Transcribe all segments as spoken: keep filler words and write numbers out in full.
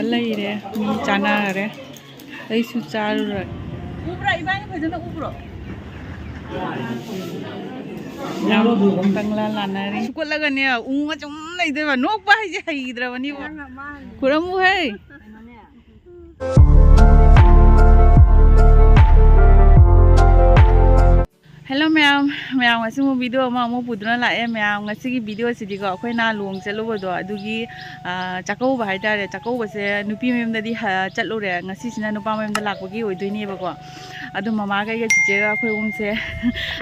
ꯂꯩꯔꯦ, ꯃꯤ ꯆꯥꯅꯈ꯭ꯔꯦ꯫ ꯑꯩꯁꯨ ꯆꯥꯔꯨꯔꯦ꯫ ꯎꯕ꯭ꯔꯥ? ꯏꯕꯥꯅꯤ ꯐꯖꯅ ꯎꯕ꯭ꯔꯣ? ꯌꯥꯝ ꯀꯪꯂꯥ ꯂꯥꯟꯅꯔꯤ꯫ ꯁꯨꯀꯠꯂꯒꯅꯦ, ꯎꯪꯉ ꯁꯨꯝ ꯂꯩꯗꯣꯏꯕ꯫ ꯅꯣꯛꯄ ꯍꯥꯏꯁꯦ ꯍꯩꯈꯤꯗ꯭ꯔꯕꯅꯤꯕꯣ꯫ ꯈꯨꯔꯝꯃꯨꯍꯦ꯫ ꯍꯦꯜꯂꯣ ꯃꯌꯥꯝ, ꯃꯌꯥꯝ ꯉꯁꯤ ꯑꯃꯨꯛ ꯚꯤꯗꯤꯑꯣ ꯑꯃ ꯑꯃꯨꯛ ꯄꯨꯗꯨꯅ ꯂꯥꯛꯑꯦ꯫ ꯃꯌꯥꯝ ꯉꯁꯤꯒꯤ ꯚꯤꯗꯤꯑꯣꯁꯤꯗꯤꯀꯣ, ꯑꯩꯈꯣꯏ ꯅꯍꯥꯟ ꯂꯨꯍꯣꯡ ꯆꯠꯂꯨꯕꯗꯣ ꯑꯗꯨꯒꯤ, ꯑꯥ, ꯆꯥꯛꯀꯧꯕ ꯍꯥꯏꯇꯥꯔꯦ꯫ ꯆꯥꯛꯀꯧꯕꯁꯦ ꯅꯨꯄꯤ ꯃꯌꯨꯝꯗꯗꯤ ꯍ-, ꯆꯠꯂꯨꯔꯦ꯫ ꯉꯁꯤꯁꯤꯅ ꯅꯨꯄꯥ ꯃꯌꯨꯝꯗ ꯂꯥꯛꯄꯒꯤ ꯑꯣꯏꯗꯣꯏꯅꯦꯕꯀꯣ꯫ ꯑꯗꯨ ꯃꯃꯥꯒ ꯑꯩꯒ ꯆꯤꯆꯦꯒ ꯑꯩꯈꯣꯏ ꯑꯍꯨꯝꯁꯦ,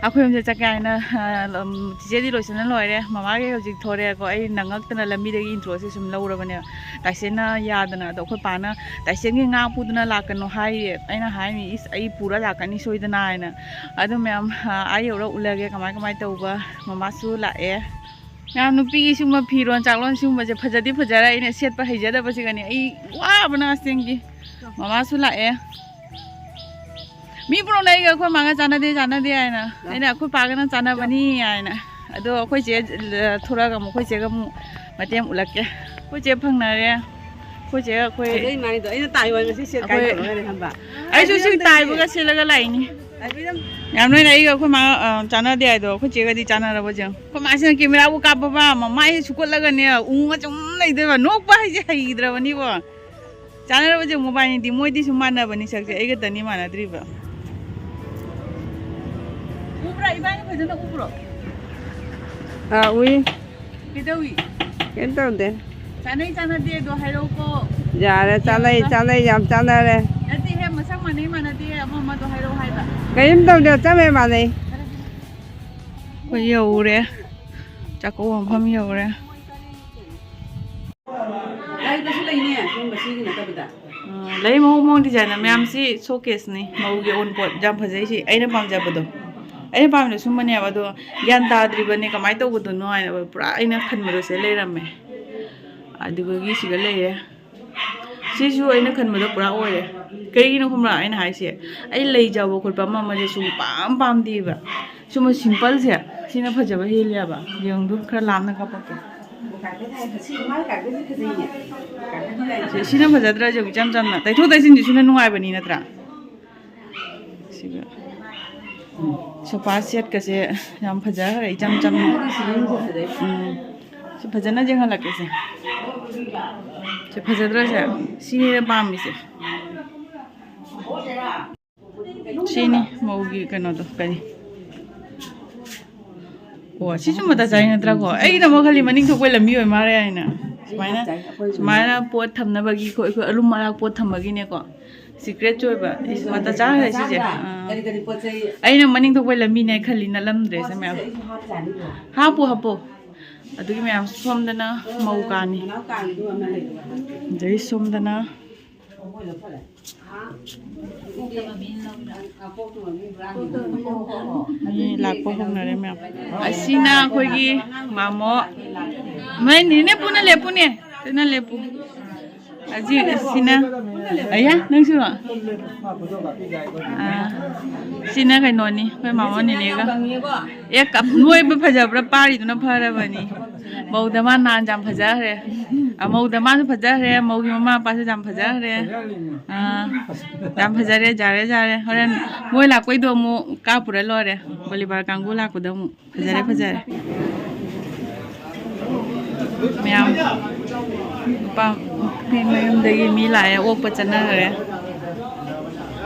ꯑꯩꯈꯣꯏ ꯑꯍꯨꯝꯁꯦ ꯆꯠꯀꯦ ꯍꯥꯏꯅ, ꯑꯥ, ꯂꯝ-, ꯆꯤꯆꯦꯗꯤ ꯂꯣꯏꯁꯤꯟꯅ ꯂꯣꯏꯔꯦ꯫ ꯃꯃꯥꯒ ꯑꯩꯒ ꯍꯧꯖꯤꯛ ꯊꯣꯔꯛꯑꯦꯀꯣ꯫ ꯑꯩ ꯅꯪꯉꯛꯇꯅ ꯂꯝꯕꯤꯗꯒꯤ ꯏꯟꯇ꯭ꯔꯣꯁꯦ ꯁꯨꯝ ꯂꯧꯔꯕꯅꯦꯕ꯫ ꯇꯥꯏꯁꯦꯟꯅ ꯌꯥꯗꯅ꯫ ꯑꯗꯣ ꯑꯩꯈꯣꯏ ꯄꯥꯅ ꯇꯥꯏꯁꯦꯟꯒꯤ ꯉꯥ ꯄꯨꯗꯨꯅ ꯂꯥꯛꯀꯅꯨ ꯍꯥꯏꯔꯤꯌꯦ꯫ ꯑꯩꯅ ꯍꯥꯏꯃꯤ, "ꯏꯁ, ꯑꯩ ꯄꯨꯔ ꯂꯥꯛꯀꯅꯤ ꯁꯣꯏꯗꯅ" ꯍꯥꯏꯅ꯫ ꯑꯗꯨ ꯃꯌꯥꯝ, ꯑꯥ, ꯑꯥ ꯌꯧꯔ ꯎꯠꯂꯒꯦ ꯀꯃꯥꯏ ꯀꯃꯥꯏ ꯇꯧꯕ꯫ ꯃꯃꯥꯁꯨ ꯂꯥꯛꯑꯦ꯫ ꯃꯌꯥꯝ ꯅꯨꯄꯤꯒꯤ ꯁꯤꯒꯨꯝꯕ ꯐꯤꯔꯣꯟ ꯆꯥꯛꯂꯣꯟ ꯁꯤꯒꯨꯝꯕꯁꯦ ꯐꯖꯗꯤ ꯐꯖꯔꯦ, ꯑꯩꯅ ꯁꯦꯠꯄ ꯍꯩꯖꯗꯕꯁꯤꯒꯅꯤ ꯑꯩ ꯋꯥꯕꯅ ꯑꯁꯦꯡꯒꯤ꯫ ꯃꯃꯥꯁꯨ ꯂꯥꯛꯑꯦ꯫ ꯃꯤ ꯄꯨꯝꯅꯃꯛꯅ ꯑꯩꯒ ꯑꯩꯈꯣꯏ ꯃꯥꯒ ꯆꯥꯟꯅꯗꯦ, ꯆꯥꯟꯅꯗꯦ ꯍꯥꯏꯅ꯫ ꯑꯩꯅ ꯑꯩꯈꯣꯏ ꯄꯥꯒꯅ ꯆꯥꯟꯅꯕꯅꯤ ꯍꯥꯏꯅ꯫ ꯑꯗꯣ ꯑꯩꯈꯣꯏ ꯆꯦ, ꯑ, ꯊꯣꯔꯛꯑꯒ ꯑꯃꯨꯛ ꯑꯩꯈꯣꯏ ꯆꯦꯒ ꯑꯃꯨꯛ ꯃꯇꯦꯛ ꯑꯃꯨꯛ ꯎꯠꯂꯛꯀꯦ꯫ ꯑꯩꯈꯣꯏ ꯆꯦ ꯐꯪꯅꯔꯦ꯫ ꯑꯩꯈꯣꯏ ꯆꯦꯒ ꯑꯩꯈꯣꯏ ꯐꯖꯩ ꯃꯥꯏꯗꯣ꯫ ꯑꯩꯅ ꯇꯥꯏ ꯋꯥ ꯉꯁꯤ ꯁꯦꯠ ꯀꯥꯏ ꯑꯩꯈꯣꯏ ꯇꯧꯔꯒꯅꯦ ꯈꯪꯕ? ꯑꯩꯁꯨ ꯁꯤ ꯇꯥꯏꯕꯒ ꯁꯦꯠꯂꯒ ꯂꯥꯛꯏꯅꯤ꯫ ꯇꯥꯏꯕ ꯌꯥꯝ ꯌꯥꯝ ꯅꯣꯏꯅ ꯑꯩꯒ ꯑꯩꯈꯣꯏ ꯃꯥ, ꯑ, ꯆꯥꯟꯅꯗꯦ ꯍꯥꯏꯗꯣ ꯑꯩꯈꯣꯏ ꯆꯦꯒꯗꯤ ꯆꯥꯟꯅꯔꯕ ꯖꯦꯡ꯫ ꯑꯩꯈꯣꯏ ꯃꯥꯁꯤꯅ ꯀꯦꯃꯦꯔꯥꯕꯨ ꯀꯥꯞꯄꯕ ꯃꯃꯥꯏꯁꯦ ꯁꯨꯀꯠꯂꯒꯅꯦ ꯎꯪꯉ ꯁꯨꯝ ꯂꯩꯗꯣꯏꯕ꯫ ꯅꯣꯛꯄ ꯍꯥꯏꯁꯦ ꯍꯩꯈꯤꯗ꯭ꯔꯕꯅꯤꯀꯣ꯫ ꯆꯥꯟꯅꯔꯕꯁꯦ ꯃꯣꯕꯥꯏꯜꯅꯤꯗꯤ, ꯃꯣꯏꯗꯤ ꯁꯨꯝ ꯃꯥꯟꯅꯕꯅꯤ ꯁꯛꯁꯦ, ꯑꯩꯒꯇꯅꯤ ꯃꯥꯟꯅꯗ꯭ꯔꯤꯕ꯫ ꯎꯕ꯭ꯔꯥ? ꯏꯕꯥꯅꯤ ꯐꯖꯅ ꯎꯕ꯭ꯔꯣ? ꯑꯥ, ꯎꯏ꯫ ꯀꯩꯗꯧꯏ? ꯀꯩꯝ ꯇꯧꯗꯦ꯫ ꯆꯥꯅꯩ ꯆꯥꯟꯅꯗꯦ ꯑꯗꯣ ꯍꯥꯏꯔꯛꯎꯀꯣ꯫ ꯌꯥꯔꯦ, ꯆꯥꯅꯩ, ꯌꯥꯔꯦ꯫ ꯆꯥꯅꯩ, ꯌꯥꯝ ꯆꯥꯟꯅꯔꯦ꯫ ꯅꯠꯇꯦꯍꯦ, ꯃꯁꯛ ꯃꯥꯟꯅꯩ ꯃꯥꯟꯅꯗꯦ ꯑꯃ ꯑꯃꯗꯣ ꯍꯥꯏꯔꯛꯑꯣ ꯍꯥꯏꯕ꯫ ꯀꯔꯤꯝ ꯇꯧꯗꯦ, ꯆꯞ ꯍꯦꯛ ꯃꯥꯟꯅꯩ꯫ ꯑꯩꯈꯣꯏ ꯌꯧꯔꯦ, ꯆꯥꯛꯀꯧꯕ ꯃꯐꯝ ꯌꯧꯔꯦ꯫ ꯂꯩꯕꯁꯨ ꯂꯩꯅꯦ, ꯁꯤꯒꯨꯝꯕ ꯁꯤꯒꯤ ꯅꯠꯇꯕꯗ꯫ ꯎꯝ, ꯂꯩ ꯃꯑꯣꯡ ꯃꯑꯣꯡ ꯗꯤꯖꯥꯏꯟ ꯃꯌꯥꯝꯁꯤ ꯁꯣ ꯀꯦꯁꯅꯤ, ꯃꯧꯒꯤ ꯑꯣꯟꯄꯣꯠ ꯌꯥꯝ ꯐꯖꯩ ꯁꯤ꯫ ꯑꯩꯅ ꯄꯥꯝꯖꯕꯗꯣ, ꯑꯩꯅ ꯄꯥꯝꯃꯤꯗꯣ ꯁꯨꯝꯕꯅꯦꯕ꯫ ꯑꯗꯣ ꯒ꯭ꯌꯥꯟ ꯇꯥꯗ꯭ꯔꯤꯕꯅꯦ ꯀꯃꯥꯏꯅ ꯇꯧꯒꯗꯣꯏꯅꯣ ꯍꯥꯏꯅ ꯄꯨꯔꯥ ꯑꯩꯅ ꯈꯟꯕꯗꯣ ꯁꯤꯗ ꯂꯩꯔꯝꯃꯦ꯫ ꯑꯗꯨꯗꯒꯤ ꯁꯤꯗ ꯂꯩꯔꯦ꯫ ꯁꯤꯁꯨ ꯑꯩꯅ ꯈꯟꯕꯗꯣ ꯄꯨꯔꯥ ꯑꯣꯏꯔꯦ꯫ ꯀꯩꯒꯤꯅꯣ ꯈꯪꯕ꯭ꯔꯥ ꯑꯩꯅ ꯍꯥꯏꯁꯦ? ꯑꯩ ꯂꯩ ꯆꯥꯕ ꯈꯣꯠꯄ ꯑꯃ ꯑꯃꯁꯦ ꯁꯨꯝ ꯄꯥꯝ ꯄꯥꯝꯗꯦꯕ꯫ ꯁꯨꯝꯕ ꯁꯤꯝꯄꯜꯁꯦ ꯁꯤꯅ ꯐꯖꯕ ꯍꯦꯜꯂꯦꯕ꯫ ꯌꯦꯡꯗꯨ ꯈꯔ ꯂꯥꯞꯅ ꯀꯥꯞꯄꯛꯀꯦ꯫ ꯁꯤꯅ ꯐꯖꯗ꯭ꯔꯥ? ꯍꯧꯖꯤꯛ ꯏꯆꯝ ꯆꯝꯅ ꯇꯩꯊꯣꯛ ꯇꯩꯁꯤꯟꯁꯤꯁꯨꯅ ꯅꯨꯡꯉꯥꯏꯕꯅꯤ ꯅꯠꯇ꯭ꯔꯥ? ꯁꯤꯒ ꯁꯣꯐꯥ ꯁꯦꯠꯀꯁꯦ ꯌꯥꯝ ꯐꯖꯈ꯭ꯔꯦ, ꯏꯆꯝ ꯆꯝꯅ꯫ ꯎꯝ, ꯁꯤ ꯐꯖꯅ ꯌꯦꯡꯍꯜꯂꯛꯀꯦꯁꯦ꯫ ꯁꯤ ꯐꯖꯗ꯭ꯔꯥ ꯁꯦ? ꯁꯤꯅꯦ ꯄꯥꯝꯃꯤꯁꯦ꯫ ꯁꯤꯅꯤ ꯃꯧꯒꯤ ꯀꯩꯅꯣꯗꯣ, ꯀꯔꯤ? ꯑꯣ, ꯁꯤꯁꯨ ꯃꯇꯥ ꯆꯥꯏ ꯅꯠꯇ꯭ꯔꯥꯀꯣ? ꯑꯩꯅ ꯑꯃꯨꯛ ꯈꯜꯂꯤ ꯃꯅꯤꯡ ꯊꯣꯛꯄꯩ ꯂꯝꯕꯤ ꯑꯣꯏ ꯃꯥꯜꯂꯦ ꯍꯥꯏꯅ꯫ ꯁꯨꯃꯥꯏꯅ, ꯁꯨꯃꯥꯏꯅ ꯄꯣꯠ ꯊꯝꯅꯕꯒꯤ, ꯑꯩꯈꯣꯏ, ꯑꯩꯈꯣꯏ ꯑꯂꯨꯝ ꯑꯔꯥꯛ ꯄꯣꯠ ꯊꯝꯕꯒꯤꯅꯦꯀꯣ꯫ ꯁꯤꯀ꯭ꯔꯦꯠꯁꯨ ꯑꯣꯏꯕ꯫ ꯏꯁ, ꯃꯇꯥ ꯆꯥꯈ꯭ꯔꯦ ꯁꯤꯁꯦ꯫ ꯑꯥ꯫ ꯀꯔꯤ ꯀꯔꯤ ꯄꯣꯠ ꯆꯩ? ꯑꯩꯅ ꯃꯅꯤꯡ ꯊꯣꯛꯄꯩ ꯂꯝꯕꯤꯅꯦ ꯈꯜꯂꯤ, ꯅꯠꯂꯝꯗ꯭ꯔꯦ ꯁꯦ ꯃꯌꯥꯝ꯫ ꯍꯥꯞꯄꯨ, ꯍꯥꯞꯄꯨ꯫ ꯑꯗꯨꯒꯤ ꯃꯌꯥꯝ ꯁꯣꯝꯗꯅ ꯃꯧ ꯀꯥꯅꯤ꯫ ꯑꯗꯩ ꯁꯣꯝꯗꯅ ꯃꯤ ꯂꯥꯛꯄ ꯍꯧꯅꯔꯦ ꯃꯌꯥꯝ꯫ ꯑꯁꯤꯅ ꯑꯩꯈꯣꯏꯒꯤ ꯃꯥꯃꯣ꯫ ꯅꯣꯏ ꯅꯦꯅꯦ ꯄꯨꯟꯅ ꯂꯦꯞꯄꯨꯅꯦ꯫ ꯄꯨꯟꯅ ꯂꯦꯞꯄꯨ꯫ ꯑꯁꯤ, ꯑꯁꯤꯅ, ꯑꯌꯥ, ꯅꯪꯁꯨ? ꯑꯥ, ꯁꯤꯅ ꯀꯩꯅꯣꯅꯤ, ꯑꯩꯈꯣꯏ ꯃꯥꯃꯣ ꯅꯦꯅꯦꯒ꯫ ꯑꯦ, ꯀꯞ-, ꯅꯣꯏꯕ ꯐꯖꯕ꯭ꯔꯥ? ꯄꯥꯔꯤꯗꯨꯅ ꯐꯔꯕꯅꯤ꯫ ꯃꯧꯗ ꯃꯥ ꯅꯍꯥꯟ ꯌꯥꯝ ꯐꯖꯈ꯭ꯔꯦ꯫ ꯑꯃꯧꯗ ꯃꯥꯁꯨ ꯐꯖꯈ꯭ꯔꯦ, ꯃꯧꯒꯤ ꯃꯃꯥ ꯃꯄꯥꯁꯨ ꯌꯥꯝ ꯐꯖꯈ꯭ꯔꯦ꯫ ꯑꯥ, ꯌꯥꯝ ꯐꯖꯔꯦ, ꯌꯥꯔꯦ, ꯌꯥꯔꯦ꯫ ꯍꯣꯔꯦꯟ ꯃꯣꯏ ꯂꯥꯛꯄꯩꯗꯣ ꯑꯃꯨꯛ ꯀꯥꯞꯄꯨꯔ ꯂꯣꯏꯔꯦ꯫ ꯕꯣꯂꯤꯕꯥꯔ ꯀꯥꯡꯕꯨ ꯂꯥꯛꯄꯗ ꯑꯃꯨꯛ꯫ ꯐꯖꯔꯦ, ꯐꯖꯔꯦ꯫ ꯃꯌꯥꯝ ꯅꯨꯄꯥ ꯅꯨꯄꯤ ꯃꯌꯨꯝꯗꯒꯤ ꯃꯤ ꯂꯥꯛꯑꯦ, ꯑꯣꯛꯄ ꯆꯠꯅꯈ꯭ꯔꯦ꯫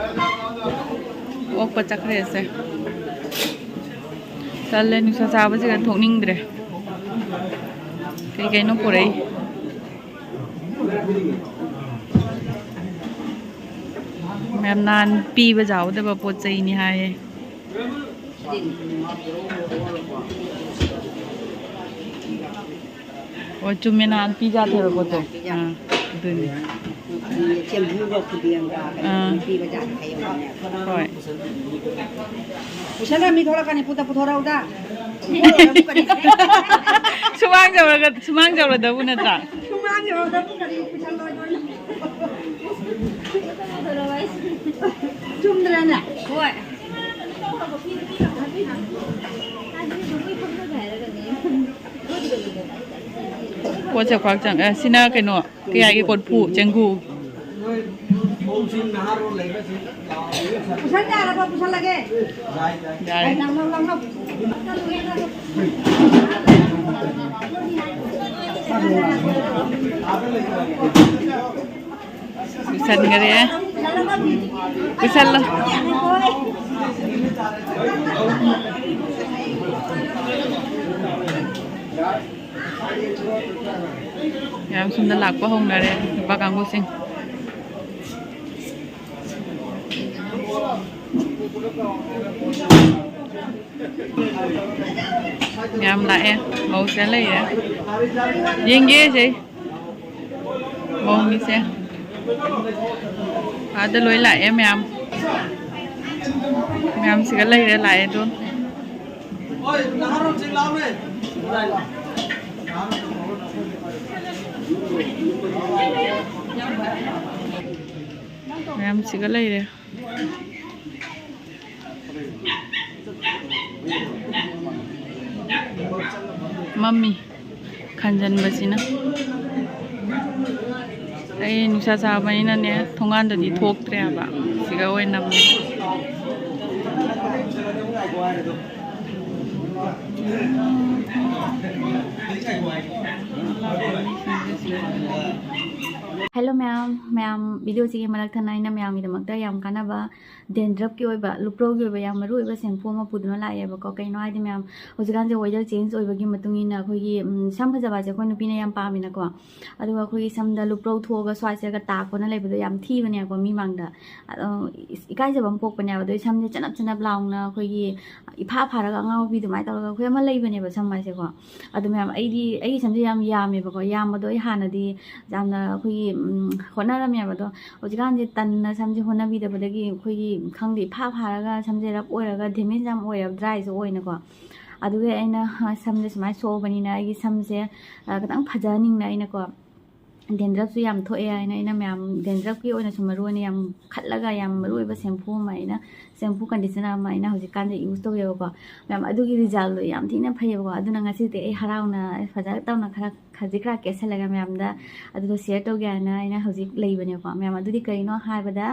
ꯑꯣꯛꯄ ꯆꯠꯈ꯭ꯔꯦꯁꯦ꯫ ꯇꯜꯂꯦ, ꯅꯨꯡꯁꯥ ꯁꯥꯕꯁꯤꯗ ꯊꯣꯛꯅꯤꯡꯗ꯭ꯔꯦ꯫ ꯀꯩ ꯀꯩꯅꯣ ꯄꯨꯔꯛꯏ꯫ ꯃꯌꯥꯝ ꯅꯍꯥꯟ ꯄꯤꯕ ꯌꯥꯍꯧꯗꯕ ꯄꯣꯠ ꯆꯩꯅꯤ ꯍꯥꯏꯌꯦ꯫ ꯑꯣ, ꯆꯨꯝꯃꯦ, ꯅꯍꯥꯟ ꯄꯤ ꯌꯥꯗꯦ ꯍꯥꯏꯕ ꯄꯣꯠꯇꯣ꯫ ꯑꯥ, ꯑꯗꯨꯅꯤ꯫ ꯆꯦꯡꯕꯨꯒ ꯈꯨꯗꯦꯡꯒ ꯑꯥ꯫ ꯄꯤꯕ ꯌꯥꯗꯦ ꯍꯥꯏꯌꯦ꯫ ꯍꯣꯏ꯫ ꯄꯨꯁꯜꯂ ꯃꯤ ꯊꯣꯛꯂꯛꯀꯅꯤ, ꯄꯨꯗ ꯄꯨꯊꯣꯔꯛꯎꯗ꯫ ꯁꯨꯃꯥꯡ ꯌꯧꯔꯒ, ꯁꯨꯃꯥꯡ ꯌꯧꯔꯗꯕꯨ ꯅꯠꯇ꯭ꯔꯥ? ꯁꯨꯃꯥꯡ ꯌꯧꯔꯗꯕꯨ ꯀꯔꯤ ꯄꯨꯁꯜꯂꯣꯏꯗꯣꯏꯅꯣ? ꯆꯨꯝꯗ꯭ꯔꯅꯦ? ꯍꯣꯏ꯫ ꯄꯣꯠꯁꯦ ꯈ꯭ꯋꯥꯛ ꯆꯪ-, ꯑꯦ, ꯁꯤꯅ ꯀꯩꯅꯣ, ꯀꯌꯥꯒꯤ ꯀꯣꯔꯐꯨ ꯆꯦꯡꯒꯨ? ꯄꯨꯁꯟ ꯌꯥꯔꯕ? ꯄꯨꯁꯜꯂꯒꯦ꯫ ꯌꯥꯔꯦ꯫ ꯂꯥꯡꯅꯧ, ꯂꯥꯡꯅꯧ꯫ ꯄꯨꯁꯟꯈꯔꯦ꯫ ꯄꯨꯁꯜꯂꯣ꯫ ꯃꯌꯥꯝ ꯁꯣꯝꯗ ꯂꯥꯛꯄ ꯍꯧꯅꯔꯦ, ꯅꯨꯄꯥ ꯀꯥꯡꯕꯨꯁꯤꯡ꯫ ꯃꯌꯥꯝ ꯂꯥꯛꯑꯦ, ꯃꯧꯁꯦ ꯂꯩꯔꯦ꯫ ꯌꯦꯡꯒꯦꯁꯦ꯫ ꯃꯧꯒꯤꯁꯦ꯫ ꯑꯥꯗ ꯂꯣꯏ ꯂꯥꯛꯑꯦ ꯃꯌꯥꯝ꯫ ꯃꯌꯥꯝꯁꯤꯒ ꯂꯩꯔꯦ, ꯂꯥꯛꯑꯦ ꯑꯗꯣ꯫ ꯃꯌꯥꯝꯁꯤꯒ ꯂꯩꯔꯦ꯫ ꯃꯝꯃꯤ ꯈꯟꯖꯟꯕꯁꯤꯅ꯫ ꯑꯩ ꯅꯨꯡꯁꯥ ꯁꯥꯕꯅꯤꯅꯅꯦ, ꯊꯣꯡꯒꯥꯟꯗꯗꯤ ꯊꯣꯛꯇ꯭ꯔꯦ ꯍꯥꯏꯕ, ꯁꯤꯒ ꯑꯣꯏꯅ ꯅꯝꯃꯦ꯫ ꯍꯦꯜꯂꯣ ꯃꯌꯥꯝ, ꯃꯌꯥꯝ ꯚꯤꯗꯤꯑꯣꯁꯤꯒꯤ ꯃꯔꯛ ꯊꯠꯅ ꯑꯩꯅ ꯃꯌꯥꯝꯒꯤꯗꯃꯛꯇ ꯌꯥꯝ ꯀꯥꯟꯅꯕ dandruffꯀꯤ ꯑꯣꯏꯕ, ꯂꯨꯄ꯭ꯔꯧꯒꯤ ꯑꯣꯏꯕ ꯌꯥꯝ ꯃꯔꯨ ꯑꯣꯏꯕ shampoo ꯑꯃ ꯄꯨꯗꯨꯅ ꯂꯥꯛꯑꯦꯕꯀꯣ꯫ ꯀꯩꯅꯣ ꯍꯥꯏꯗꯤ ꯃꯌꯥꯝ, ꯍꯧꯖꯤꯛꯀꯥꯟꯁꯦ weather change ꯑꯣꯏꯕꯒꯤ ꯃꯇꯨꯡ ꯏꯟꯅ ꯑꯩꯈꯣꯏꯒꯤ, ꯎꯝ, ꯁꯝ ꯐꯖꯕ ꯍꯥꯏꯁꯦ ꯑꯩꯈꯣꯏ ꯅꯨꯄꯤꯅ ꯌꯥꯝ ꯄꯥꯝꯃꯤꯅꯀꯣ꯫ ꯑꯗꯨꯒ ꯑꯩꯈꯣꯏꯒꯤ ꯁꯝꯗ ꯂꯨꯄ꯭ꯔꯧ ꯊꯣꯛꯑꯒ ꯁ꯭ꯋꯥꯏꯁꯤꯗꯒ ꯇꯥꯛꯄꯅ ꯂꯩꯕꯗꯣ ꯌꯥꯝ ꯊꯤꯕꯅꯦꯀꯣ ꯃꯤ ꯃꯥꯡꯗ꯫ ꯑꯗꯣ ꯏꯁ-, ꯏꯀꯥꯏꯖꯕ ꯑꯃ ꯄꯣꯛꯄꯅꯦꯕ꯫ ꯑꯗꯣ ꯁꯝꯁꯦ ꯆꯅꯞ ꯆꯅꯞ ꯂꯥꯎꯅ ꯑꯩꯈꯣꯏꯒꯤ ꯏꯐꯥ ꯐꯥꯔꯒ ꯑꯉꯥꯎꯕꯤ ꯑꯗꯨꯃꯥꯏꯅ ꯇꯧꯔꯒ ꯑꯩꯈꯣꯏ ꯑꯃ ꯂꯩꯕꯅꯦꯕ ꯁꯝ ꯍꯥꯏꯁꯦꯀꯣ꯫ ꯑꯗꯣ ꯃꯌꯥꯝ, ꯑꯩꯗꯤ, ꯑꯩꯒꯤ ꯁꯝꯁꯦ ꯌꯥꯝ ꯌꯥꯝꯃꯦꯕꯀꯣ꯫ ꯌꯥꯝꯕꯗꯣ ꯑꯩ ꯍꯥꯟꯅꯗꯤ ꯌꯥꯝꯅ ꯑꯩꯈꯣꯏꯒꯤ, ꯎꯝ, ꯍꯣꯠꯅꯔꯝꯃꯦꯕ꯫ ꯑꯗꯣ ꯍꯧꯖꯤꯛꯀꯥꯟꯁꯦ ꯇꯟꯅ ꯁꯝꯁꯦ ꯍꯣꯠꯅꯕꯤꯗꯕꯗꯒꯤ ꯑꯩꯈꯣꯏꯒꯤ, ꯈꯪꯗꯦ, ꯏꯐꯥ ꯐꯥꯔꯒ ꯁꯝꯁꯦ rough ꯑꯣꯏꯔꯒ damage ꯌꯥꯝ ꯑꯣꯏꯌꯦꯕ, dryꯁꯨ ꯑꯣꯏꯅꯀꯣ꯫ ꯑꯗꯨꯒꯤ ꯑꯩꯅ ꯁꯝꯁꯦ ꯁꯨꯃꯥꯏꯅ ꯁꯣꯛꯑꯕꯅꯤꯅ ꯑꯩꯒꯤ ꯁꯝꯁꯦ, ꯑ, ꯈꯤꯇꯪ ꯐꯖꯍꯟꯅꯤꯡꯅ ꯑꯩꯅꯀꯣ, ꯗꯦꯟꯗ꯭ꯔꯞꯁꯨ ꯌꯥꯝ ꯊꯣꯛꯑꯦ ꯍꯥꯏꯅ ꯑꯩꯅ ꯃꯌꯥꯝ ꯗꯦꯟꯗ꯭ꯔꯞꯀꯤ ꯑꯣꯏꯅꯁꯨ ꯃꯔꯨ ꯑꯣꯏꯅ ꯌꯥꯝ ꯈꯜꯂꯒ ꯌꯥꯝ ꯃꯔꯨ ꯑꯣꯏꯕ ꯁꯦꯝꯄꯨ ꯑꯃ ꯑꯩꯅ ꯁꯦꯝꯄꯨ ꯀꯟꯗꯤꯁꯅꯔ ꯑꯃ ꯑꯩꯅ ꯍꯧꯖꯤꯛꯀꯥꯟꯗ ꯌꯨꯁ ꯇꯧꯋꯦꯕꯀꯣ꯫ ꯃꯌꯥꯝ ꯑꯗꯨꯒꯤ ꯔꯤꯖꯜꯗꯣ ꯌꯥꯝ ꯊꯤꯅ ꯐꯩꯌꯦꯕꯀꯣ꯫ ꯑꯗꯨꯅ ꯉꯁꯤꯗꯤ ꯑꯩ ꯍꯔꯥꯎꯅ ꯐꯖꯅ ꯇꯧꯅ ꯈꯔ ꯈꯖꯤꯛ ꯈꯔ ꯀꯦꯁꯜꯂꯒ ꯃꯌꯥꯝꯗ ꯑꯗꯨꯗꯣ ꯁꯤꯌꯔ ꯇꯧꯒꯦ ꯍꯥꯏꯅ ꯑꯩꯅ ꯍꯧꯖꯤꯛ ꯂꯩꯕꯅꯦꯀꯣ꯫ ꯃꯌꯥꯝ ꯑꯗꯨꯗꯤ ꯀꯔꯤꯅꯣ ꯍꯥꯏꯕꯗ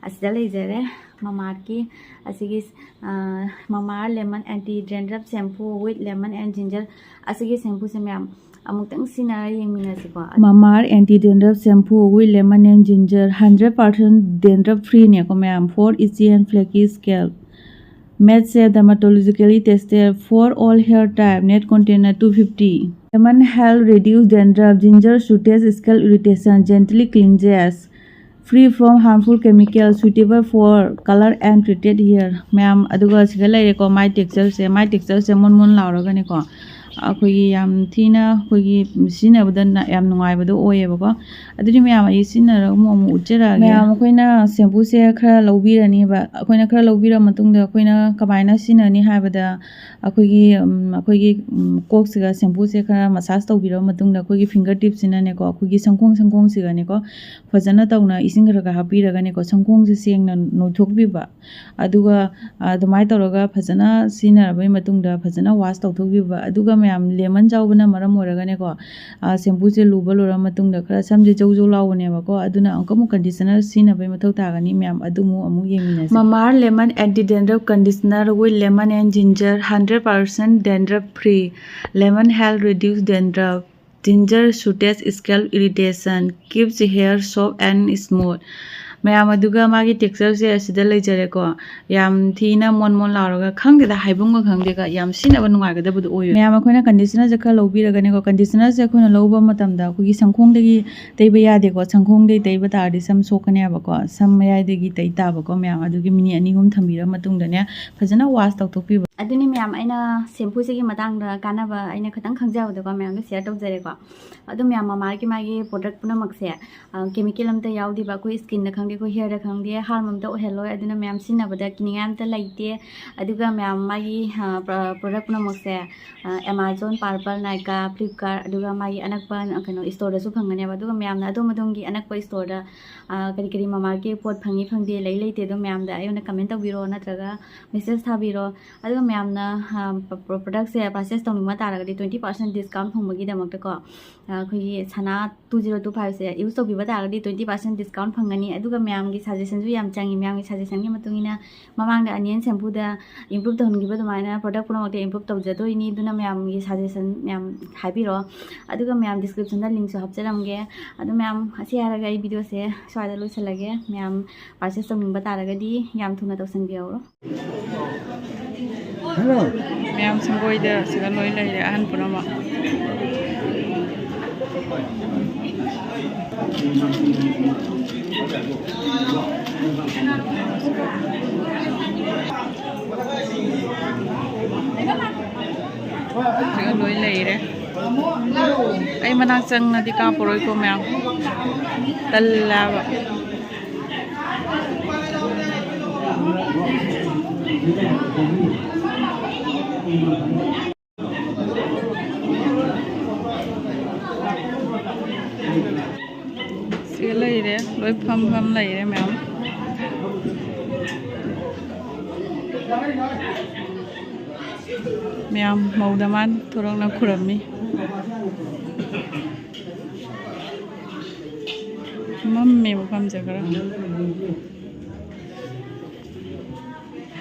ꯑꯁꯤꯗ ꯂꯩꯖꯔꯦ꯫ ꯃꯃꯥꯀꯤ ꯑꯁꯤꯒꯤ ꯃꯃꯥ lemon anti dandruff shampoo with lemon and ginger ꯑꯁꯤꯒꯤ ꯁꯦꯝꯄꯨꯁꯦ ꯃꯌꯥꯝ ꯑꯃꯨꯛꯇꯪ ꯁꯤꯖꯤꯟꯅꯔ ꯌꯦꯡꯃꯤꯟꯅꯁꯤꯀꯣ꯫ Mamaearth anti dandruff shampoo with lemon and ginger, hundred percent dandruff free ꯅꯦꯀꯣ ꯃꯌꯥꯝ, for itchy and flaky scalp. Made safe, dermatologically tested, for all hair type, net container two fifty. Lemon help reduce dandruff, ginger soothes scalp irritation, gently cleanses, free from harmful chemicals, suitable for color and treated hair. ꯃꯌꯥꯝ ꯑꯗꯨꯒ ꯁꯤꯗ ꯂꯩꯔꯦꯀꯣ, ꯃꯥꯏ ꯇꯦꯛꯆꯔꯁꯦ꯫ ꯃꯥꯏ ꯇꯦꯛꯆꯔꯁꯦ ꯃꯣꯟ ꯃꯣꯟ ꯂꯥꯎꯔꯒꯅꯦꯀꯣ, ꯑꯩꯈꯣꯏꯒꯤ ꯌꯥꯝ ꯊꯤꯅ ꯑꯩꯈꯣꯏꯒꯤ ꯁꯤꯖꯤꯟꯅꯕꯗ ꯅ-, ꯌꯥꯝ ꯅꯨꯡꯉꯥꯏꯕꯗꯣ ꯑꯣꯏꯌꯦꯕꯀꯣ꯫ ꯑꯗꯨꯗꯤ ꯃꯌꯥꯝ ꯑꯩ ꯁꯤꯖꯤꯟꯅꯔꯒ ꯑꯃꯨꯛ ꯑꯃꯨꯛ ꯎꯠꯆꯔꯛꯑꯒꯦ꯫ ꯃꯌꯥꯝ ꯑꯩꯈꯣꯏꯅ ꯁꯦꯝꯄꯨꯁꯦ ꯈꯔ ꯂꯧꯕꯤꯔꯅꯤꯕ꯫ ꯑꯩꯈꯣꯏꯅ ꯈꯔ ꯂꯧꯕꯤꯔ ꯃꯇꯨꯡꯗ ꯑꯩꯈꯣꯏꯅ ꯀꯃꯥꯏꯅ ꯁꯤꯖꯤꯟꯅꯅꯤ ꯍꯥꯏꯕꯗ, ꯑꯩꯈꯣꯏꯒꯤ, ꯎꯝ, ꯑꯩꯈꯣꯏꯒꯤ, ꯎꯝ, ꯀꯣꯛꯁꯤꯒ ꯁꯦꯝꯄꯨꯁꯦ ꯈꯔ ꯃꯁꯥꯖ ꯇꯧꯕꯤꯔꯕ ꯃꯇꯨꯡꯗ ꯑꯩꯈꯣꯏꯒꯤ ꯐꯤꯡꯒꯔ ꯇꯤꯞꯁꯤꯅꯅꯦꯀꯣ, ꯑꯩꯈꯣꯏꯒꯤ ꯁꯪꯈꯣꯡ ꯁꯪꯈꯣꯡꯁꯤꯒꯅꯦꯀꯣ, ꯐꯖꯅ ꯇꯧꯅ ꯏꯁꯤꯡ ꯈꯔ ꯈꯔ ꯍꯥꯞꯄꯤꯔꯒꯅꯦꯀꯣ, ꯁꯪꯈꯣꯡꯁꯦ ꯁꯦꯡꯅ ꯅꯣꯏꯊꯣꯛꯄꯤꯕ꯫ ꯑꯗꯨꯒ, ꯑ, ꯑꯗꯨꯃꯥꯏꯅ ꯇꯧꯔꯒ ꯐꯖꯅ ꯁꯤꯖꯤꯟꯅꯔꯕꯩ ꯃꯇꯨꯡꯗ ꯐꯖꯅ ꯋꯥꯁ ꯇꯧꯊꯣꯛꯄꯤꯕ꯫ ꯑꯗꯨꯒ ꯃꯌꯥꯝ ꯂꯦꯃꯟ ꯌꯥꯎꯕꯅ ꯃꯔꯝ ꯑꯣꯏꯔꯒꯅꯦꯀꯣ, ꯑ, ꯁꯦꯝꯄꯨꯁꯦ ꯂꯨꯕ ꯂꯣꯏꯔ ꯃꯇꯨꯡꯗ ꯈꯔ ꯁꯝꯁꯦ ꯖꯧ ꯖꯧ ꯂꯥꯎꯕꯅꯦꯕꯀꯣ꯫ ꯑꯗꯨꯅ ꯑꯃꯨꯛꯀ ꯑꯃꯨꯛ ꯀꯟꯗꯤꯁꯅꯔ ꯁꯤꯖꯤꯟꯅꯕꯩ ꯃꯊꯧ ꯇꯥꯒꯅꯤ ꯃꯌꯥꯝ꯫ ꯑꯗꯨꯃꯨꯛ ꯑꯃꯨꯛ ꯌꯦꯡꯃꯤꯟꯅꯁꯦ꯫ Mamaearth lemon anti dandruff conditioner with lemon and ginger, hundred percent dandruff free. Lemon help reduce dandruff. Ginger soothes scalp irritation, keeps hair soft and smooth. ꯃꯌꯥꯝ ꯑꯗꯨꯒ ꯃꯥꯒꯤ ꯇꯦꯛꯆꯔꯁꯦ ꯑꯁꯤꯗ ꯂꯩꯖꯔꯦꯀꯣ꯫ ꯌꯥꯝ ꯊꯤꯅ ꯃꯣꯟ ꯃꯣꯟ ꯂꯥꯎꯔꯒ, ꯈꯪꯗꯦꯗ, ꯍꯥꯏꯐꯝꯒ ꯈꯪꯗꯦꯒ, ꯌꯥꯝ ꯁꯤꯖꯤꯟꯅꯕ ꯅꯨꯡꯉꯥꯏꯒꯗꯕꯗꯣ ꯑꯣꯏꯌꯦ꯫ ꯃꯌꯥꯝ ꯑꯩꯈꯣꯏꯅ ꯀꯟꯗꯤꯁꯅꯔꯁꯦ ꯈꯔ ꯂꯧꯕꯤꯔꯒꯅꯦꯀꯣ, ꯀꯟꯗꯤꯁꯅꯔꯁꯦ ꯑꯩꯈꯣꯏꯅ ꯂꯧꯕ ꯃꯇꯝꯗ ꯑꯩꯈꯣꯏꯒꯤ ꯁꯪꯈꯣꯡꯗꯒꯤ ꯇꯩꯕ ꯌꯥꯗꯦꯀꯣ꯫ ꯁꯪꯈꯣꯡꯗꯒꯤ ꯇꯩꯕ ꯇꯥꯔꯗꯤ ꯁꯝ ꯁꯣꯛꯀꯅꯦꯕꯀꯣ꯫ ꯁꯝ ꯃꯌꯥꯏꯗꯒꯤ ꯇꯩ ꯇꯥꯕꯀꯣ ꯃꯌꯥꯝ꯫ ꯑꯗꯨꯒꯤ ꯃꯤꯅꯤꯠ ꯑꯅꯤ ꯑꯍꯨꯝ ꯊꯝꯕꯤꯔ ꯃꯇꯨꯡꯗꯅꯦ, ꯐꯖꯅ ꯋꯥꯁ ꯇꯧꯊꯣꯛꯄꯤꯕ꯫ ꯑꯗꯨꯅꯤ ꯃꯌꯥꯝ, ꯑꯩꯅ ꯁꯦꯝꯄꯨꯁꯤꯒꯤ ꯃꯇꯥꯡꯗ ꯀꯥꯟꯅꯕ ꯑꯩꯅ ꯈꯤꯇꯪ ꯈꯪꯖꯕꯗꯣꯀꯣ, ꯃꯌꯥꯝꯗ ꯁꯤꯌꯔ ꯇꯧꯖꯔꯦꯀꯣ꯫ ꯑꯗꯣ ꯃꯌꯥꯝ, ꯃꯃꯥꯒꯤ ꯃꯥꯒꯤ ꯄ꯭ꯔꯣꯗꯛ ꯄꯨꯝꯅꯃꯛꯁꯦ, ꯑ, ꯀꯦꯃꯤꯀꯦꯜ ꯑꯝꯇ ꯌꯥꯎꯗꯦꯕ꯫ ꯑꯩꯈꯣꯏ ꯁ꯭ꯀꯤꯟꯗ ꯈꯪꯗꯦ, ꯑꯩꯈꯣꯏ ꯍꯤꯌꯔꯗ ꯈꯪꯗꯦ, ꯍꯥꯔꯝ ꯑꯝꯇ ꯑꯣꯏꯍꯜꯂꯣꯏ꯫ ꯑꯗꯨꯅ ꯃꯌꯥꯝ, ꯁꯤꯖꯤꯟꯅꯕꯗ ꯀꯤꯅꯤꯡꯉꯥꯏ ꯑꯝꯇ ꯂꯩꯇꯦ꯫ ꯑꯗꯨꯒ ꯃꯌꯥꯝ, ꯃꯥꯒꯤ, ꯑ, ꯄ꯭ꯔ-, ꯄ꯭ꯔꯣꯗꯛ ꯄꯨꯝꯅꯃꯛꯁꯦ, ꯑ, Amazon, Purplle, Nykaa, Flipkart, ꯑꯗꯨꯒ ꯃꯥꯒꯤ ꯑꯅꯛꯄ, ꯑ, ꯀꯩꯅꯣ, ꯏꯁꯇꯣꯔꯗꯁꯨ ꯐꯪꯒꯅꯦꯕ꯫ ꯑꯗꯨꯒ ꯃꯌꯥꯝꯅ ꯑꯗꯣꯝ ꯑꯗꯣꯝꯒꯤ ꯑꯅꯛꯄ ꯏꯁꯇꯣꯔꯗ, ꯑ, ꯀꯔꯤ ꯀꯔꯤ ꯃꯃꯥꯒꯤ ꯄꯣꯠ ꯐꯪꯉꯤ ꯐꯪꯗꯦ, ꯂꯩ ꯂꯩꯇꯦ, ꯑꯗꯨꯝ ꯃꯌꯥꯝꯗ ꯑꯩꯉꯣꯟꯗ ꯀꯃꯦꯟ ꯇꯧꯕꯤꯔꯣ, ꯅꯠꯇ꯭ꯔꯒ ꯃꯦꯁꯦꯖ ꯊꯥꯕꯤꯔꯣ꯫ ꯑꯗꯨꯒ ꯃꯌꯥꯝꯅ, ꯑ, ꯄ-, ꯄ꯭ꯔꯣ-, ꯄ꯭ꯔꯗꯛꯁꯦ ꯄꯔꯆꯦꯁ ꯇꯧꯅꯤꯡꯕ ꯇꯥꯔꯒꯗꯤ, twenty percent discount ꯐꯪꯕꯒꯤꯗꯃꯛꯇꯀꯣ, ꯑ, ꯑꯩꯈꯣꯏꯒꯤ ꯁꯅꯥ two zero two five ꯁꯦ ꯌꯨꯁ ꯇꯧꯕꯤꯕ ꯇꯥꯔꯒꯗꯤ, twenty percent discount ꯐꯪꯒꯅꯤ꯫ ꯑꯗꯨꯒ ꯃꯌꯥꯝꯒꯤ ꯁꯖꯦꯁꯟꯁꯨ ꯌꯥꯝ ꯆꯪꯉꯤ꯫ ꯃꯌꯥꯝꯒꯤ ꯁꯖꯦꯁꯟꯒꯤ ꯃꯇꯨꯡ ꯏꯟꯅ, ꯃꯃꯥꯡꯗ ꯑꯅꯤꯌꯟ ꯁꯦꯝꯄꯨꯗ ꯏꯝꯄ꯭ꯔꯨꯞ ꯇꯧꯍꯟꯈꯤꯕ ꯑꯗꯨꯃꯥꯏꯅ ꯄ꯭ꯔꯗꯛ ꯄꯨꯝꯅꯃꯛꯇ ꯏꯝꯄ꯭ꯔꯨꯞ ꯇꯧꯖꯗꯣꯏꯅꯤ꯫ ꯑꯗꯨꯅ ꯃꯌꯥꯝꯒꯤ ꯁꯖꯦꯁꯟ ꯃꯌꯥꯝ ꯍꯥꯏꯕꯤꯔꯣ꯫ ꯑꯗꯨꯒ ꯃꯌꯥꯝ, ꯗꯤꯁꯀ꯭ꯔꯤꯞꯁꯟꯗ ꯂꯤꯡꯁꯨ ꯍꯥꯞꯆꯔꯝꯒꯦ꯫ ꯑꯗꯨ ꯃꯌꯥꯝ, ꯑꯁꯤ ꯍꯥꯏꯔꯒ ꯑꯩ ꯚꯤꯗꯤꯑꯣꯁꯦ ꯁ꯭ꯋꯥꯏꯗ ꯂꯣꯏꯁꯤꯜꯂꯒꯦ꯫ ꯃꯌꯥꯝ ꯄꯔꯆꯦꯁ ꯇꯧꯅꯤꯡꯕ ꯇꯥꯔꯒꯗꯤ ꯌꯥꯝ ꯊꯨꯅ ꯇꯧꯁꯟꯕꯤꯍꯧꯔꯣ꯫ ꯍꯜꯂꯣ꯫ ꯃꯌꯥꯝ ꯁꯪꯒꯣꯏꯗ ꯁꯤꯗ ꯂꯣꯏ ꯂꯩꯔꯦ, ꯑꯍꯟ ꯄꯨꯝꯅꯃꯛ꯫ ꯁꯤꯒ ꯂꯣꯏ ꯂꯩꯔꯦ꯫ ꯑꯩ ꯃꯅꯥꯛ ꯆꯪꯅꯗꯤ ꯀꯥꯞꯄꯔꯣꯏꯀꯣ ꯃꯌꯥꯝ, ꯇꯜꯂꯦꯕ꯫ ꯁꯤ ꯂꯩꯔꯦ, ꯂꯣꯏ ꯐꯝ ꯐꯝ ꯂꯩꯔꯦ ꯃꯌꯥꯝ꯫ ꯃꯌꯥꯝ ꯃꯧꯗ ꯃꯥꯟ ꯊꯣꯔꯛꯅ ꯈꯨꯔꯝꯃꯤ꯫ ꯃꯝꯃꯦ ꯃꯐꯝꯁꯦ ꯈꯔ꯫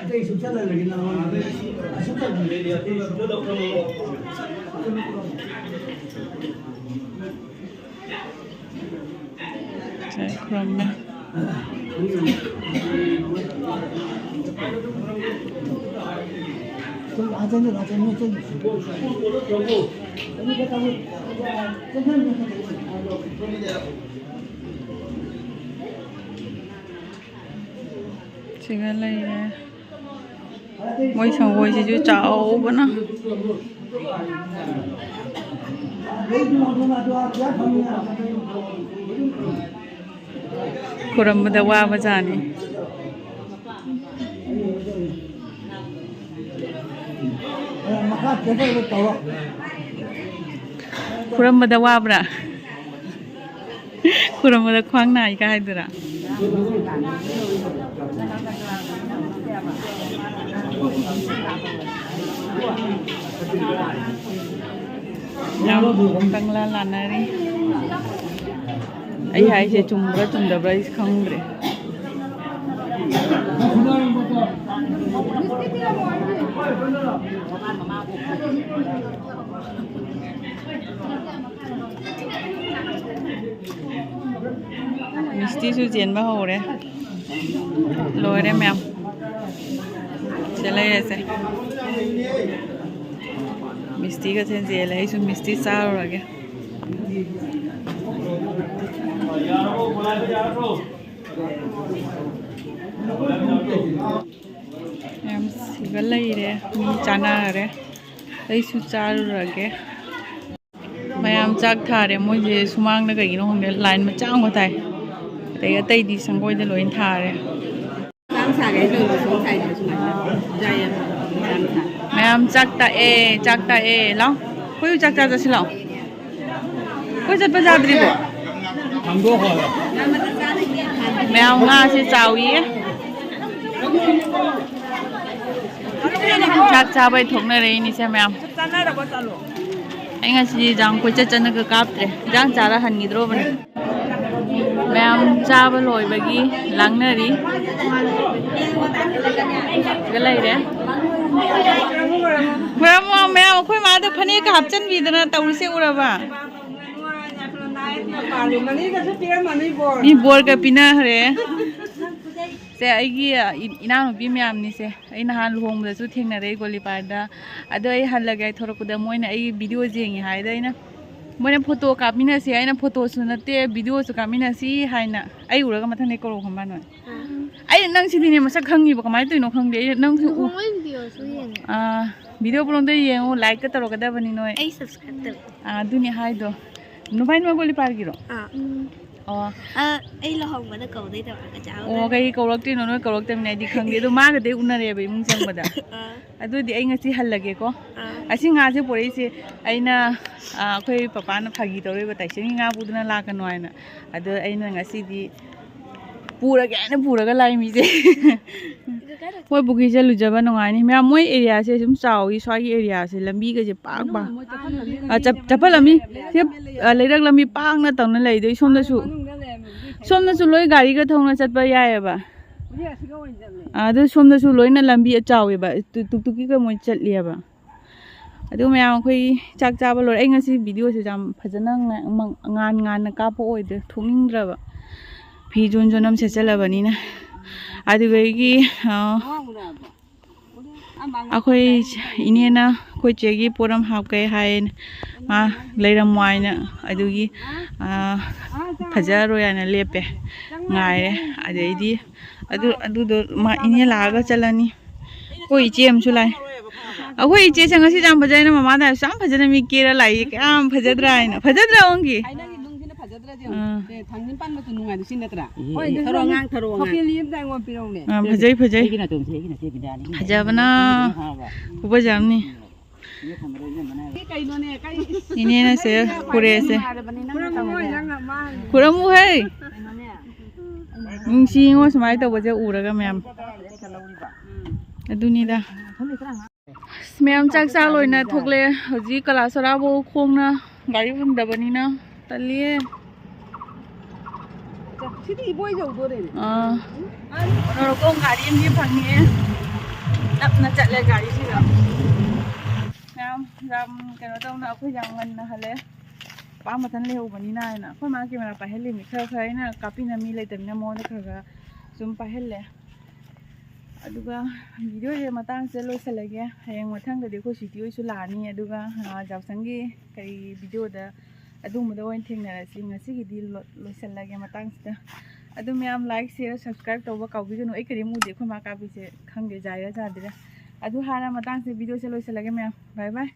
ꯑꯇꯩ ꯁꯨꯝ ꯆꯠꯂꯔꯣꯏꯒꯦ ꯅꯪꯉꯣꯟꯗ꯫ ꯑꯁꯨꯝ ꯆꯠꯂꯔꯣꯏꯒꯦ꯫ ꯁꯦ ꯈꯨꯔꯨꯝꯃꯦ꯫ ꯁꯤꯒ ꯂꯩꯔꯦ꯫ ꯃꯣꯏ ꯁꯪꯒꯣꯏꯁꯤꯁꯨ ꯆꯥꯎꯕꯅ꯫ ꯈꯨꯔꯝꯕꯗ ꯋꯥꯕ ꯖꯥꯠꯅꯤ꯫ ꯈꯨꯔꯝꯕꯗ ꯋꯥꯕ꯭ꯔꯥ? ꯈꯨꯔꯝꯕꯗ ꯈ꯭ꯋꯥꯡ ꯅꯥꯏꯒ ꯍꯥꯏꯗꯨꯔꯥ? ꯌꯥꯝ ꯀꯪꯂꯥ ꯂꯥꯟꯅꯔꯤ꯫ ꯑꯩ ꯍꯥꯏꯁꯦ ꯆꯨꯝꯕ꯭ꯔꯥ ꯆꯨꯝꯗꯕ꯭ꯔꯥ ꯑꯩꯁꯨ ꯈꯪꯗ꯭ꯔꯦ꯫ ꯃꯤꯁꯇꯤꯁꯨ ꯆꯦꯟꯕ ꯍꯧꯔꯦ꯫ ꯂꯣꯏꯔꯦ ꯃꯌꯥꯝ꯫ ꯁꯤꯗ ꯂꯩꯔꯁꯦ꯫ ꯃꯤꯁꯇꯤꯒ ꯆꯦꯟ ꯆꯦꯜꯂꯦ꯫ ꯑꯩꯁꯨ ꯃꯤꯁꯇꯤ ꯆꯥꯔꯨꯔꯒꯦ꯫ ꯃꯌꯥꯝ ꯁꯤꯒ ꯂꯩꯔꯦ꯫ ꯃꯤ ꯆꯥꯅꯔꯦ꯫ ꯑꯩꯁꯨ ꯆꯥꯔꯨꯔꯒꯦ꯫ ꯃꯌꯥꯝ ꯆꯥꯛ ꯊꯥꯔꯦ꯫ ꯃꯣꯏꯁꯦ ꯁꯨꯃꯥꯡꯗ ꯀꯩꯒꯤꯅꯣ ꯈꯪꯗꯦ, ꯂꯥꯏꯟ ꯃꯆꯥ ꯑꯃ ꯊꯥꯏ꯫ ꯑꯗꯩ ꯑꯇꯩꯗꯤ ꯁꯪꯒꯣꯏꯗ ꯂꯣꯏ ꯊꯥꯔꯦ꯫ ꯆꯥꯛ ꯁꯥꯒꯦ ꯇꯧꯕ ꯁꯨꯝ ꯁꯥꯏꯗ ꯁꯨꯃꯥꯏꯅ꯫ ꯌꯥꯏꯌꯦ꯫ ꯃꯌꯥꯝ ꯁꯥꯏ꯫ ꯃꯌꯥꯝ ꯆꯥꯛ ꯇꯥꯛꯑꯦ, ꯆꯥꯛ ꯇꯥꯛꯑꯦ꯫ ꯂꯥꯎ꯫ ꯑꯩꯈꯣꯏꯁꯨ ꯆꯥꯛ ꯆꯥ ꯆꯠꯁꯤ ꯂꯥꯎ꯫ ꯑꯩꯈꯣꯏ ꯆꯠꯄ ꯌꯥꯗ꯭ꯔꯤꯕꯣ? ꯃꯌꯥꯝ ꯉꯥꯁꯦ ꯆꯥꯎꯏꯌꯦ꯫ ꯆꯥꯛ ꯆꯥꯕꯩ ꯊꯣꯛꯅꯔꯛꯏꯅꯤꯁꯦ ꯃꯌꯥꯝ꯫ ꯑꯩ ꯉꯁꯤꯗꯤ ꯌꯦꯟꯖꯥꯡ ꯀꯣꯏꯆꯠ ꯆꯠꯅꯒ ꯀꯥꯞꯇ꯭ꯔꯦ꯫ ꯌꯦꯟꯖꯥꯡ ꯆꯥꯔ ꯍꯟꯈꯤꯗ꯭ꯔꯣꯕꯅꯦ꯫ ꯃꯌꯥꯝ ꯆꯥꯕ ꯂꯣꯏꯕꯒꯤ ꯂꯥꯡꯅꯔꯤ꯫ ꯁꯤꯗ ꯂꯩꯔꯦ꯫ ꯃꯌꯥꯝ, ꯃꯌꯥꯝ, ꯑꯩꯈꯣꯏ ꯃꯥꯗ ꯐꯅꯦꯛꯀ ꯍꯥꯞꯆꯤꯟꯕꯤꯗꯅ ꯇꯧꯔꯤꯁꯦ ꯎꯔꯕ? ꯃꯤ ꯕꯣꯔꯒ ꯄꯤꯅꯈ꯭ꯔꯦ꯫ ꯁꯦ, ꯑꯩꯒꯤ, ꯑ, ꯏ-, ꯏꯅꯥꯎꯅꯨꯄꯤ ꯃꯌꯥꯝꯅꯤꯁꯦ꯫ ꯑꯩ ꯅꯍꯥꯟ ꯂꯨꯍꯣꯡꯕꯗꯁꯨ ꯊꯦꯡꯅꯔꯦ ꯒꯣꯂꯤꯄꯥꯔꯗ꯫ ꯑꯗꯣ ꯑꯩ ꯍꯜꯂꯒꯦ ꯊꯣꯔꯛꯄꯗ ꯃꯣꯏꯅ ꯑꯩꯒꯤ ꯚꯤꯗꯤꯑꯣ ꯌꯦꯡꯉꯤ ꯍꯥꯏꯗ ꯑꯩꯅ, ꯃꯣꯏꯅ ꯐꯣꯇꯣ ꯀꯥꯞꯃꯤꯟꯅꯁꯤ꯫ ꯑꯩꯅ ꯐꯣꯇꯣꯁꯨ ꯅꯠꯇꯦ, ꯚꯤꯗꯤꯑꯣꯁꯨ ꯀꯥꯞꯃꯤꯟꯅꯁꯤ ꯍꯥꯏꯅ꯫ ꯑꯩ ꯎꯔꯒ ꯃꯊꯪꯗꯩ ꯀꯧꯔꯛꯑꯣ ꯈꯪꯕ꯭ꯔꯥ ꯅꯣꯏ? ꯑꯩ ꯅꯪ ꯁꯤꯗꯤꯅꯦ ꯃꯁꯛ ꯈꯪꯉꯤꯕ, ꯀꯃꯥꯏꯅ ꯇꯧꯔꯤꯅꯣ ꯈꯪꯗꯦ꯫ ꯑꯩ ꯅꯪꯁꯨ ꯎ- ꯂꯨꯍꯣꯡꯕꯩ ꯚꯤꯗꯤꯑꯣꯁꯨ ꯌꯦꯡꯉꯦ꯫ ꯑꯥ, ꯚꯤꯗꯤꯑꯣ ꯄꯨꯂꯣꯡꯗ ꯌꯦꯡꯉꯨ, ꯂꯥꯏꯛꯀ ꯇꯧꯔꯛꯀꯗꯕꯅꯤ ꯅꯣꯏ꯫ ꯑꯩ ꯁꯕꯁꯀ꯭ꯔꯥꯏꯕ ꯇꯧꯔꯦ꯫ ꯑꯥ, ꯑꯗꯨꯅꯤ ꯍꯥꯏꯗꯣ꯫ ꯅꯨꯄꯥꯏ ꯅꯨꯄꯥ ꯒꯣꯂꯤ ꯄꯥꯔꯒꯤꯔꯣ? ꯑꯥ꯫ ꯎꯝ꯫ ꯑꯣ꯫ ꯑ, ꯑꯩ ꯂꯨꯍꯣꯡꯕꯗ ꯀꯧꯗꯣꯏ ꯇꯧꯔꯒ ꯆꯥꯍꯧꯗ꯭ꯔꯦ꯫ ꯑꯣ, ꯀꯩ ꯀꯧꯔꯛꯇ꯭ꯔꯤꯅꯣ? ꯅꯣꯏ ꯀꯧꯔꯛꯇꯕꯅꯤꯅ ꯑꯩꯗꯤ ꯈꯪꯗꯦ꯫ ꯑꯗꯣ ꯃꯥꯒꯗꯤ ꯎꯅꯔꯦꯕ ꯏꯃꯨꯡ ꯆꯪꯕꯗ꯫ ꯑꯥ꯫ ꯑꯗꯨꯗꯤ ꯑꯩ ꯉꯁꯤ ꯍꯜꯂꯒꯦꯀꯣ꯫ ꯑꯥ꯫ ꯑꯁꯤ ꯉꯥꯁꯦ ꯄꯨꯔꯛꯏꯁꯦ ꯑꯩꯅ, ꯑꯥ, ꯑꯩꯈꯣꯏ ꯄꯄꯥꯅ ꯐꯥꯒꯤ ꯇꯧꯔꯤꯕ, "ꯇꯥꯏꯁꯟꯒꯤ ꯉꯥ ꯄꯨꯗꯨꯅ ꯂꯥꯛꯀꯅꯨ" ꯍꯥꯏꯅ꯫ ꯑꯗꯣ ꯑꯩꯅ ꯉꯁꯤꯗꯤ ꯄꯨꯔꯒꯦ ꯍꯥꯏꯅ ꯄꯨꯔꯒ ꯂꯥꯛꯏ ꯃꯤꯁꯦ꯫ ꯃꯣꯏ ꯄꯨꯈ꯭ꯔꯤꯁꯦ ꯂꯨꯖꯕ ꯅꯨꯡꯉꯥꯏꯅꯤ꯫ ꯃꯌꯥꯝ ꯃꯣꯏ ꯑꯦꯔꯤꯌꯥꯁꯦ ꯁꯨꯝ ꯆꯥꯎꯏ, ꯁ꯭ꯋꯥꯏꯒꯤ ꯑꯦꯔꯤꯌꯥꯁꯦ ꯂꯝꯕꯤꯒꯁꯦ ꯄꯥꯛ ꯄꯥꯛ꯫ ꯑ, ꯆꯠ-, ꯆꯠꯐꯝ ꯂꯝꯕꯤ ꯁꯤ, ꯑ, ꯂꯩꯔꯛ ꯂꯝꯕꯤ ꯄꯥꯛꯅ ꯇꯧꯅ ꯂꯩꯗꯣ꯫ ꯁꯣꯝꯗꯁꯨ, ꯁꯣꯝꯗꯁꯨ ꯂꯣꯏ ꯒꯥꯔꯤꯒ ꯊꯧꯅ ꯆꯠꯄ ꯌꯥꯏꯑꯕ꯫ ꯑꯗꯨ ꯁꯣꯝꯗꯁꯨ ꯂꯣꯏꯅ ꯂꯝꯕꯤ ꯑꯆꯥꯎꯋꯦꯕ꯫ ꯇꯨ-, ꯇꯨꯛ ꯇꯨꯛꯀꯤꯒ ꯃꯣꯏ ꯆꯠꯂꯤꯑꯕ꯫ ꯑꯗꯨ ꯃꯌꯥꯝ ꯑꯩꯈꯣꯏ ꯆꯥꯛ ꯆꯥꯕ ꯂꯣꯏꯔꯦ꯫ ꯑꯩ ꯉꯁꯤ ꯚꯤꯗꯤꯑꯣꯁꯦ ꯌꯥꯝ ꯐꯖꯅ ꯉ-, ꯃ-, ꯉꯥꯟ ꯉꯥꯟꯅ ꯀꯥꯞꯄ ꯑꯣꯏꯗ꯭ꯔꯦ, ꯊꯣꯛꯅꯤꯡꯗ꯭ꯔꯕ꯫ ꯐꯤ ꯖꯣꯟ ꯖꯣꯟ ꯑꯃ ꯁꯦꯠꯆꯜꯂꯕꯅꯤꯅ꯫ ꯑꯗꯨꯗꯒꯤ, ꯑ, ꯑꯩꯈꯣꯏ ꯏꯅꯦꯅ ꯑꯩꯈꯣꯏ ꯆꯦꯒꯤ ꯄꯣꯠ ꯑꯃ ꯍꯥꯞꯀꯦ ꯍꯥꯏꯌꯦꯅ ꯃꯥ ꯂꯩꯔꯝꯃꯣ ꯍꯥꯏꯅ, ꯑꯗꯨꯒꯤ, ꯑ, ꯐꯖꯔꯣꯏ ꯍꯥꯏꯅ ꯂꯦꯞꯄꯦ, ꯉꯥꯏꯔꯦ꯫ ꯑꯗꯩꯗꯤ ꯑꯗꯨ, ꯑꯗꯨꯗꯣ ꯃꯥ ꯏꯅꯦ ꯂꯥꯛꯑꯒ ꯆꯠꯂꯅꯤ꯫ ꯑꯩꯈꯣꯏ ꯏꯆꯦ ꯑꯃꯁꯨ ꯂꯥꯛꯑꯦ꯫ ꯑꯩꯈꯣꯏ ꯏꯆꯦꯁꯦ ꯉꯁꯤꯁꯦ ꯌꯥꯝ ꯐꯖꯩꯅ ꯃꯃꯥꯗ ꯍꯥꯏꯕꯁꯨ ꯌꯥꯝ ꯐꯖꯅ ꯃꯤ ꯀꯦꯔ ꯂꯥꯛꯏ꯫ ꯀꯌꯥꯝ ꯐꯖꯗ꯭ꯔꯥ ꯍꯥꯏꯅ꯫ ꯐꯖꯗ꯭ꯔꯥ ꯑꯣꯡꯒꯤ? ꯑꯩ ꯅꯪꯒꯤ ꯅꯨꯡꯁꯤꯅ ꯐꯖꯗ꯭ꯔꯗꯤ ꯌꯦꯡꯉꯨ꯫ ꯑꯥ꯫ ꯁꯦ, ꯊꯥꯡꯖꯤꯡ ꯄꯥꯟꯕꯁꯨ ꯅꯨꯡꯉꯥꯏꯗꯣ ꯁꯤ ꯅꯠꯇ꯭ꯔꯥ? ꯏꯍꯦ, ꯍꯣꯏ, ꯏꯍꯦ꯫ ꯊꯔꯣ ꯑꯉꯥꯡ, ꯊꯔꯣ ꯑꯉꯥꯡ꯫ ꯈꯣꯄꯦꯜꯂꯤ ꯑꯝꯇ ꯑꯩꯉꯣꯟꯗ ꯄꯤꯔꯛꯎꯅꯦ꯫ ꯑꯥ, ꯐꯖꯩ, ꯐꯖꯩ꯫ ꯑꯩꯒꯤ ꯅꯥꯇꯣꯟꯁꯦ, ꯑꯩꯒꯤ ꯅꯥꯇꯣꯟ ꯄꯤꯗꯥꯅꯤ꯫ ꯐꯖꯕꯅ ꯈꯨꯐꯖ ꯑꯃꯅꯤ꯫ ꯏꯅꯦꯅ ꯁꯦ ꯄꯨꯔꯛꯑꯦꯁꯦ꯫ ꯈꯨꯔꯝꯃꯨꯍꯦ꯫ ꯅꯨꯡꯁꯤꯉꯣ ꯁꯨꯃꯥꯏꯅ ꯇꯧꯕꯁꯦ ꯎꯔꯒ ꯃꯌꯥꯝ꯫ ꯑꯗꯨꯅꯤꯗ꯫ ꯑꯁ, ꯃꯌꯥꯝ ꯆꯥꯛ ꯆꯥ ꯂꯣꯏꯅ ꯊꯣꯛꯂꯛꯑꯦ꯫ ꯍꯧꯖꯤꯛ ꯀꯂꯥꯁꯔꯥꯐꯧ ꯈꯣꯡꯅ ꯒꯥꯔꯤ ꯐꯪꯗꯕꯅꯤꯅ ꯇꯜꯂꯤꯌꯦ꯫ ꯁꯤꯗꯤ ꯏꯕꯣꯏ ꯌꯧꯗꯣꯔꯦꯅꯦ꯫ ꯑꯥ꯫ ꯃꯣꯅꯣꯔꯣꯀꯣꯡ ꯒꯥꯔꯤ ꯑꯃꯗꯤ ꯐꯪꯉꯦ꯫ ꯇꯞꯅ ꯆꯠꯂꯦ ꯒꯥꯔꯤꯁꯤꯒ꯫ ꯌꯥꯝ, ꯌꯥꯝ ꯀꯩꯅꯣ ꯇꯧꯅ ꯑꯩꯈꯣꯏ ꯌꯥꯝ ꯉꯟꯅ ꯍꯜꯂꯦ꯫ ꯄꯥ ꯃꯊꯟ ꯂꯩꯍꯧꯕꯅꯤꯅ ꯍꯥꯏꯅ꯫ ꯑꯩꯈꯣꯏ ꯃꯥ ꯀꯦꯃꯦꯔꯥ ꯄꯥꯏꯍꯜꯂꯤꯅꯤ꯫ ꯈꯔ ꯈꯔ ꯑꯩꯅ ꯀꯥꯞꯄꯤꯅ ꯃꯤ ꯂꯩꯇꯕꯅꯤꯅ ꯃꯉꯣꯟꯗ ꯈꯔ ꯈꯔ ꯁꯨꯝ ꯄꯥꯏꯍꯜꯂꯦ꯫ ꯑꯗꯨꯒ ꯚꯤꯗꯤꯑꯣꯁꯦ ꯃꯇꯥꯡꯁꯤꯗ ꯂꯣꯏꯁꯤꯜꯂꯒꯦ꯫ ꯍꯌꯦꯡ ꯃꯊꯪꯗꯗꯤ ꯑꯩꯈꯣꯏ ꯁ꯭ꯋꯤꯇꯤ ꯍꯣꯏꯁꯨ ꯂꯥꯛꯑꯅꯤ꯫ ꯑꯗꯨꯒ, ꯑ, ꯖꯥꯎꯁꯪꯒꯤ ꯀꯔꯤ ꯚꯤꯗꯤꯑꯣꯗ ꯑꯗꯨꯒꯨꯝꯕꯗ ꯑꯣꯏꯅ ꯊꯦꯡꯅꯔꯁꯤ꯫ ꯉꯁꯤꯒꯤꯗꯤ ꯂꯣ-, ꯂꯣꯏꯁꯤꯜꯂꯒꯦ ꯃꯇꯥꯡꯁꯤꯗ꯫ ꯑꯗꯨ ꯃꯌꯥꯝ like, share, subscribe ꯇꯧꯕ ꯀꯥꯎꯕꯤꯒꯅꯨ꯫ ꯑꯩ ꯀꯔꯤꯝ ꯎꯗꯦ, ꯑꯩꯈꯣꯏ ꯃꯥ ꯀꯥꯞꯄꯤꯁꯦ ꯈꯪꯗꯦ ꯌꯥꯏꯔꯥ ꯌꯥꯗ꯭ꯔꯤꯔꯥ꯫ ꯑꯗꯨ ꯍꯥꯏꯔ ꯃꯇꯥꯡꯁꯦ video ꯁꯦ ꯂꯣꯏꯁꯤꯜꯂꯒꯦ ꯃꯌꯥꯝ꯫ Bye bye꯫